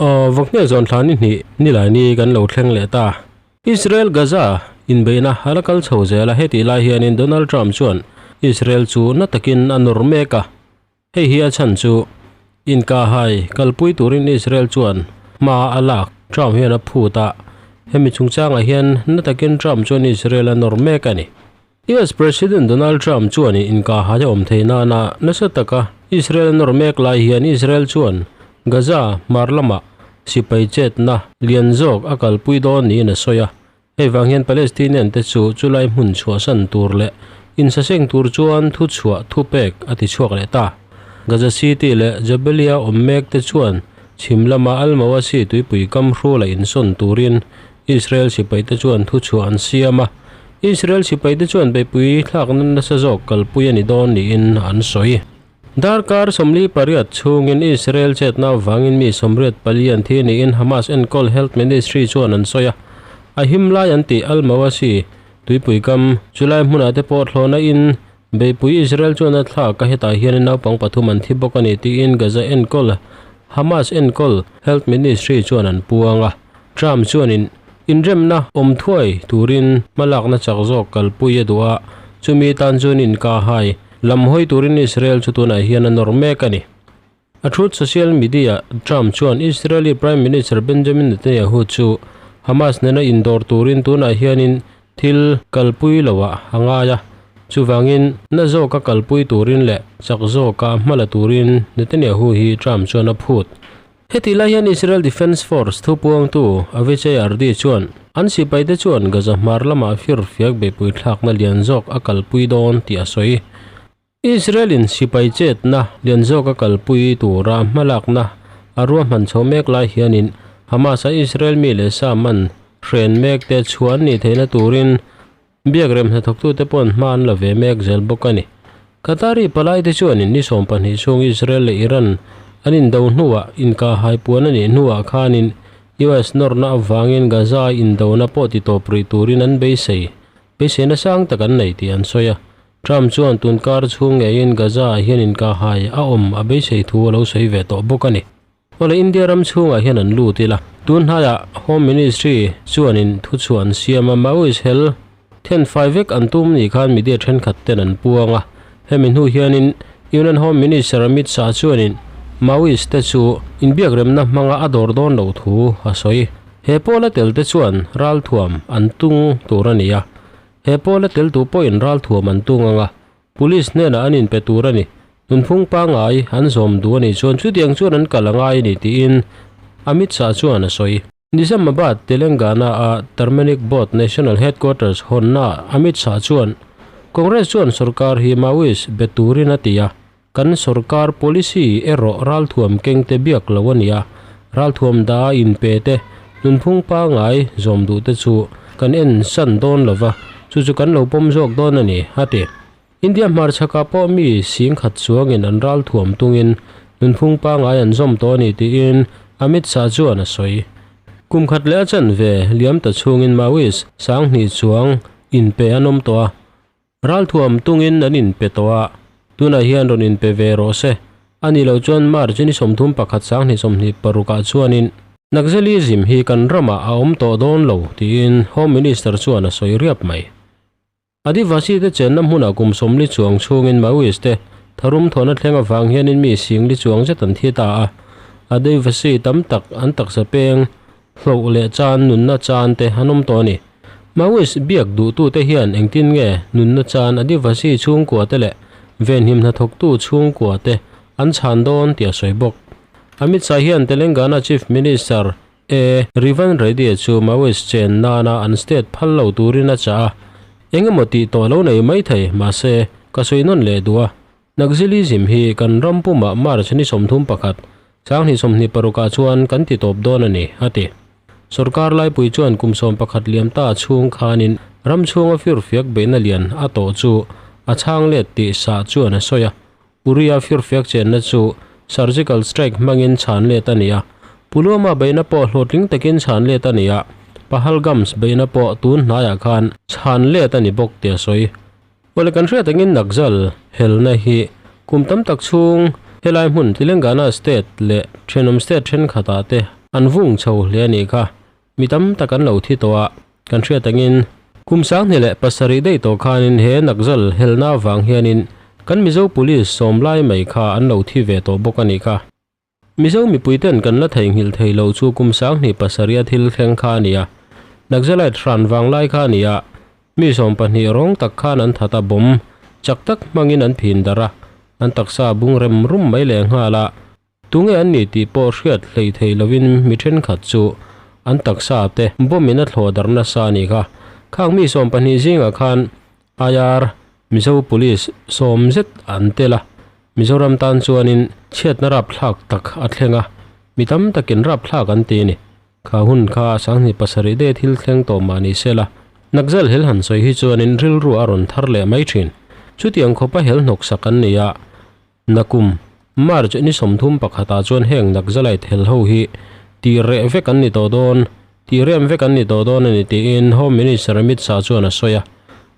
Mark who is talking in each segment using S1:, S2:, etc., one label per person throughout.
S1: Aw, Vawkhneh zawn thla ni hnih nilai ni kan lo thleng leh ta. Israel Gaza inbeihna a la kal chho zel a, hetih lai hianin Donald Trump chuan Israel chu na takin a nawr mek a. Hei hi a chhan chu inkahhai kalpui turin Israel chuan hma a lak Trump hian a phut a, hemi chungchangah hian na takin Trump chuan Israel a nawr mek a ni. US President Donald Trump chuan inkahhai a awm theih nana nasa taka Israel a nawr mek lai hian Israel chuan Gaza hmar lamah sipai chetna lian zawk a kalpui dawn niin a sawi a. Hei vang hian Palestinian te chu chulai hmun chhuahsan tur leh insaseng tur chuan thuchhuah thupek a ti chhuak leh ta. Gaza City leh Jabalia awm mek te chuan chhim lama Al-Mawasi tuipui kam hrula insawn turin Israel sipaite chuan thuchhuah an siam a, Israel sipaite chuan beihpui thlakna nasa zawk kalpui a ni dawn niin an sawi. Darkar 48 chhungin Israel chetna avangin mi 84 an thi niin Hamas enkawl Health Ministry chuan an sawi a, a him lai an tih Al-Mawasi tuipui kam chulai hmunah te pawh thlawhna in beihpui Israel chuan a thlak a, hetah hianin naupang pathum an thi bawk a ni tiin Gaza enkawl Hamas enkawl Health Ministry chuan an puang a. Trump chuanin inremna awm thuai turin hmalakna chak zawk kalpui a duh a, chumi tan chuan inkahhai lam hawi turin Israel chu tunah hian a nawr mek a ni. A truth social media Trump chuan Israeli Prime Minister Benjamin Netanyahu chu Hamas nena indawr turin tunah hianin thil kalpui loah a ngai a, chuvangin na zawka kalpui turin leh chak zawka hmala turin Netanyahu hi Trump chuan a phut. Hetih lai hian Israel Defence Force thupuangtu Avichai Ardi chuan an sipaite chuan Gaza hmar lamah firfiak beihpui thlakna lian zawk a kalpui dawn tih a sawi. Israel-in sipai chetna lian zawk a kalpui tura hmalakna a ruahman chho mek lai hianin Hamas-a Israel mi leh sa man hren mekte chhuah an nih theihna turin Biakrem hnathawktute paw'n hma an la ve mek zel bawk a ni. Qatari palaite chuanin ni 12 chhung Israel leh Iran an indo hnuah inkahhai puan a nih hnuah khanin US nawrna avangin Gaza indona pawh ti tawp rih turin an beisei beiseina sang tak an nei tih an sawi a. Trump chuan tunkar chhung ngeiin Gaza-ah hian inkahhai a awm a beisei thu a lo sawi ve tawh bawk a ni. Awle India ram chhungah hian an lut ila. Tun hnaiah Home Ministry chuanin thuchhuah an siam a, Maoist hel thenfai vek an tum ni khan media thenkhat ten an puang a. Hemi hnu hianin Union Home Minister Amit Shah chuanin Maoist te chu inbiakremna hmanga a dawr dawn loh thu a sawi. He pawla tel te chuan ralthuam an tung tur a ni a. He pawla tel tu pawhin ralthuam an tung ang a, Police hnenah an inpe tur a ni. Nunphung pangngai an zawm duh a nih chuan chutiang chuan an kal a ngai a ni tiin Amit Shah chuan a sawi. Nizamabad, Telangana-a Turmeric Board National Headquarters hawnnaah Amit Shah chuan Congress chuan sorkar hi Maoist be turin a ti a, kan sorkar policy erawh ralthuam kengte biak lo a ni a, ralthuam dah a inpe te nunphung pangngai zawm duhte chu kan en san dawn lo va, chu chu kan lo pawm zawk dawn a ni, a ti. India hmarchhakah pawh mi singkhat chuangin an ral thuam tungin nunphung pangngai an zawm tawh a ni tiin Amit Shah chuan a sawi. Kum khat leh a chanve liam ta chhungin Maoist 2000 chuang inpe an awm tawh a, ral thuam tungin an inpe tawh a, tunah hian rawn inpe ve rawh se. A nih loh chuan March ni 31 2026 ah chuanin Naxalism hi kan ramah a awm tawh dawn lo tiin Home Minister chuan a sawi riap mai. Adivasi te chenna hmunah kum 40 chuang chhungin Maoist te tharum thawhna thleng avang hianin mi 10,000 chuang zet an thi ta a. Adivasi tam tak an taksa peng hloh leh chan nunna chan te an awm tawh a ni. Maoist biak duhtute hian engtin nge nunna chan Adivasi chhungkua te leh venhim hnathawktu chhungkua te an chhan dawn tih a sawi bawk. Amit Shah hian Telangana Chief Minister E. Revanth Reddy chu Maoist chen nana an state phal lo turin a chah a, eng emaw tih tawh lo nei mai thei, mahse, ka sawi nawn leh duh a. Naxalism hi kan ram pumah March ni 31, 2026 ah chuan kan ti tawp dawn a ni, a ti. Sorkar laipui chuan kum 11 liam ta chhung khanin ram chhunga firfiak beihna lian a tawh chu a chhang let tih Shah chuan a sawi a. Uri-a firfiak chenna chu surgical strike hmangin chhan let a ni a, Pulwama beihna pawh hlawhtling takin chhan let a ni a, Pahalgams beihna pawh tun hnaiah khan chhan let a ni bawk tih a sawi. Awle kan hriat angin Naxal helna hi kum tam tak chhung helai hmun Telangana state leh thenawm state thenkhatah te. An vung chho hle a nih kha. Mi tam tak an lo thi tawh a, kan hriat angin kum 2007 daih tawh khanin he Naxal helna avang hianin kan Mizo Police sawm lai mai kha an lo thi ve tawh bawk a nih kha. Mizo mipuiten kan la theihnghilh thei lo chu kum 2007 a thil thleng kha a ni a, Naxalite hran vang lai kha a ni a, mi 12 rawng tak khan an that a, bomb chak tak hmangin an phin darh a, an taksa bung rem rum mai leh nghal a. Tunge an ni tih pawh hriat hlei thei lovin mi thenkhat chu an taksa te bomb in a thlawh darh nasa a nih kha. Khang mi 12 zingah khan IR Mizo Police sawm zet an tel a, Mizoram tan chuanin chhiatna rapthlak tak a thleng a, mi tam takin rapthlak an ti a ni. Kha hun kha 2007 de thil thleng tawh mah ni sela, Naxal hel han sawi hi chuanin rilru a rawn thar leh mai thin. Chutiang khawpa hel hnawksak an ni a, Nakum, March ni 31 ah chuan heng Naxalite hel ho hi tih reh vek an ni tawh dawn, tih rem vek an ni tawh dawn a ni tiin Home Minister Amit Shah chuan a sawi a.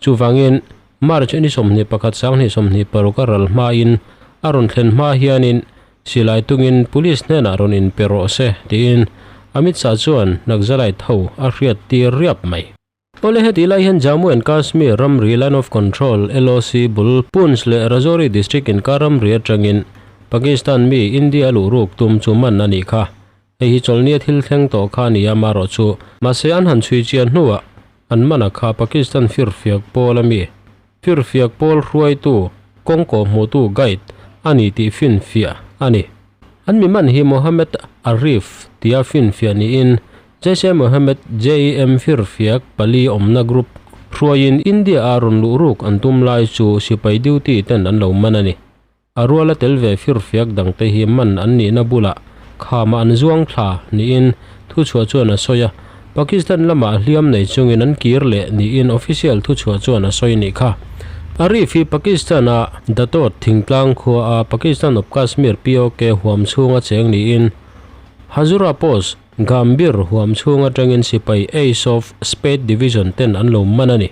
S1: Chuvangin, March ni 21 2026 a ral hmain a rawn thlen hma hianin silai tungin Police hnenah rawn inpe rawh se tiin Amit Shah chuan Naxalite ho a hriat tir riap mai. Awle heti lai hian Jammu and Kashmir ramri Line of Control, LOC, bul Poonch leh Rajouri district inkar ramri atangin Pakistan mi India luh ruk tum chu man a nih kha. Hei hi chawlhnia thil thleng tawh kha a ni a, marawh chu mahse an han chhui chian hnuah an man a kha Pakistan firfiak pawl a mi firfiak pawl hruaitu kawngkaw hmuhtu guide a ni tih finfiah a ni. An mi man hi Mohammed Arif tia finfiah niin Jaish-e Mohammed, JEM, firfiak pali awmna group hruaiin India-a rawn luh ruk an tum lai chu sipai duty ten an lo man a ni. A ruala tel ve firfiak dangte hi man an nihna bulah khama an zuang thla niin thuchhuah chuan a sawi a, Pakistan lamah hliam nei chungin an kir leh niin official thuchhuah chuan a sawi nih kha. Arif hi Pakistan-a Datot thingtlang khua a Pakistan of Kashmir, POK, huam chhunga cheng niin Hazura Post, Gambir huam chhung atangin sipai Ace of Spade Division ten an lo man a ni.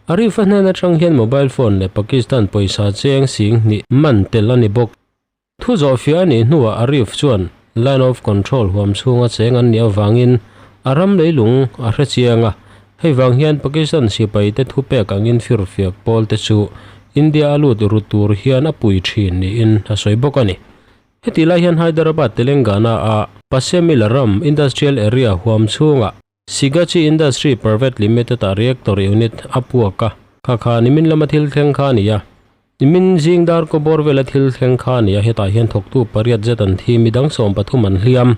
S1: Arif a hnen atang hian mobile phone leh Pakistan pawisa cheng 2000 man tel a ni bawk. Thu zawhfiah a nih hnuah Arif chuan Line of Control huam chhunga cheng an nih avangin a ram leilung a hre chiang a, hei vang hian Pakistan sipai te thupek angin firfiak pawl te chu India a lut ru tur hian a pui thin niin a sawi bawk a ni. Heti lai hian Hyderabad Telangana a Pasemila ram Industrial Area huam chhungah Sigachi Industry Private Limited ah reactor unit a puak a, kha kha nimin lama thil thleng kha a ni a. Nimin zing dar kaw bawr vela thil thleng kha a ni a, hetah hian thawktu pariat zet an thi, midang 13 an hliam.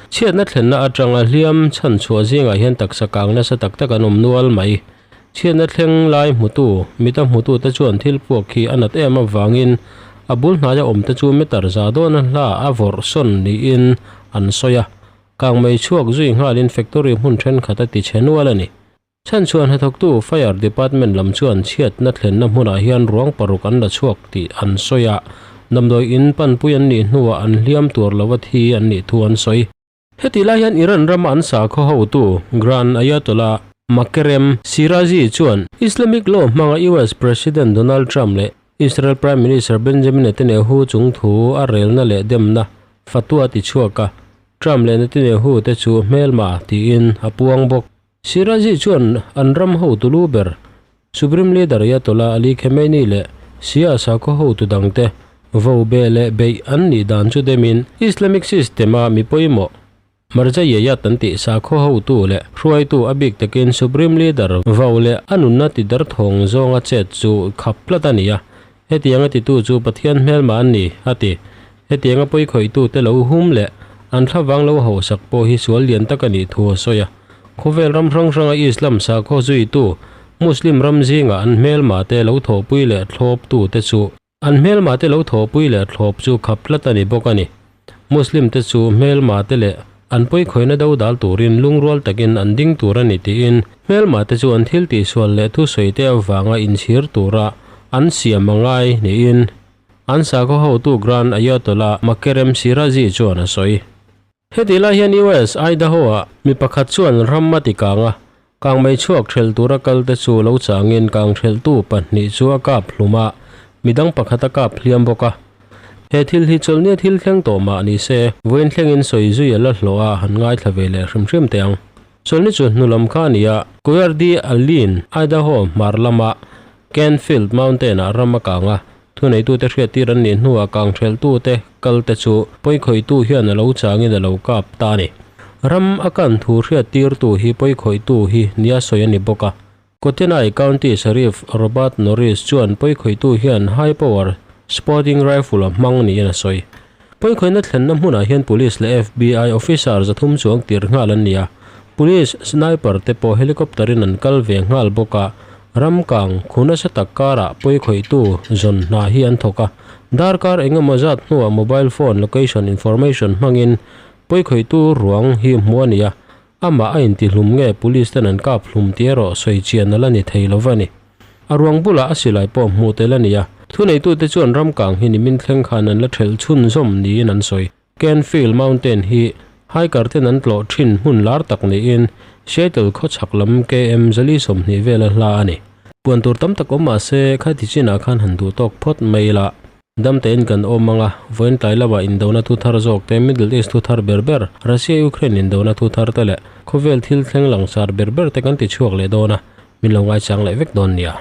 S1: Chhiatna thlenna atanga hliam chhan chhuah zingah hian taksa kang nasa tak tak an awm nual mai. Chhiatna thleng lai hmutu, mita hmutute chuan thil puak hi a nat em avangin a bul hnaia awmte chu meter za dawna hla a vawrh sawn niin an sawi a. Kang mei chhuak zui nghalin factory hmun thenkhat a ti chhe nual a ni. Chhanchhuah hnathawktu Fire Department lam chuan chhiatna thlenna hmunah hian ruang paruk an la chhuak tih an sawi a, damdawi in panpui an nih hnuah an hliam tur lova thi an nih thu an sawi. Heti lai hian Iran rama an sakhaw hotu Grand Ayatollah Makerem Shirazi chuan Islamic law hmanga US President Donald Trump leh Israel Prime Minister Benjamin Netanyahu chung thu a relna leh demna fatwa ti chhuak a, Trump leh Netanyahu te chu hmelma tiin a puang bawk. Shirazi chuan an ram hotu lu ber Supreme Leader Ayatollah Ali Khamenei leh Shia sakhaw hotu dangte vo be leh beih an nih dan chu demin Islamic system-a mi pawimawh Marjaiyat an tih sakhaw hotu leh hruaitu a bik takin Supreme Leader vo leh a nunna ti derthawng zawnga chet chu khap tlat a ni a, hetianga titu chu Pathian hmelma an ni, a ti. Hetianga pawikhawihtu te lo hum leh an thlavang lo hausak pawh hi sual lian tak a nih thu a sawi a. Khawvel ram hrang hranga Islam sakhaw zuitu Muslim ram zingah an hmelma te lo thawhpui leh thlawptu te chu an hmelma te lo thawhpui leh thlawp chu khap tlat a ni bawk a ni. Muslim te chu hmelma te leh an pawikhawihna do dal turin lungrual takin an ding tur a ni tiin hmelma te chu an thil tihsual leh thusawi te avanga inchhir tura an siam a ngai niin An sakhaw hotu Grand Ayatollah Makerem Shirazi chuan a sawi. Heti lai hian US, Idaho-ah mi pakhat chuan ram a ti kang a, kangmei chhuak thelh tura kalte chu lo changin kang thelhtu pahnih chu a kap hlum a, midang pakhat a kap hliam bawk a. He thil hi chawlhnia thil thleng tawh mah ni se, vawiin thlengin sawi zui a la hlawh a, han ngaithla ve leh hrim hrim teh ang. Chawlhni chu hnu lam kha a ni a, Coeur d'Alene, Idaho hmar lama Canfield Mountain-ah ram a kang a, thuneitute hriattir an nih hnuah kangthelhtute kalte chu pawikhawihtu hian a lo changin a lo kap ta a ni. Ram a kan thu hriattirtu hi pawikhawihtu hi nia sawi a ni bawk a. Kootenai County Sheriff Robert Norris chuan pawikhawihtu hian high power sporting rifle a hmang niin a sawi. Pawikhawihna thlenna hmunah hian police leh FBI officer 300 chuang tir nghal an ni a, police sniper te pawh helicopter in an kal ve nghal bawk a, ram kang khu nasa tak karah pawikhawihtu zawn hna hi an thawk a, darkar engemaw zat hnuah mobile phone location information hmangin pawikhawihtu ruang hi hmu a ni a, Amah a intihlum nge police ten an kap hlum tih erawh sawi chian a la ni thei lo va ni. A ruang bulah a silai pawh hmuh tel a ni a, thuneitute chuan ramkang hi nimin thleng khan an la thelh chhunzawm niin an sawi. Canfield Mountain hi hiker ten an tlawh thin hmun lar tak niin Seattle khawchhak lam KM 420 vela hla a ni. Puan tur tam tak awm mahse khati chinah khan han duh tawk phawt mai ila. Damtein kan awm ang a, vawiin tlai lamah indona thu thar zawk te, Middle East thu thar ber ber, Russia-Ukraine indona thu thar te leh khawvel thil thleng langsar ber ber te kan ti chhuak leh dawn a, min lo ngaichang leh vek dawn nia.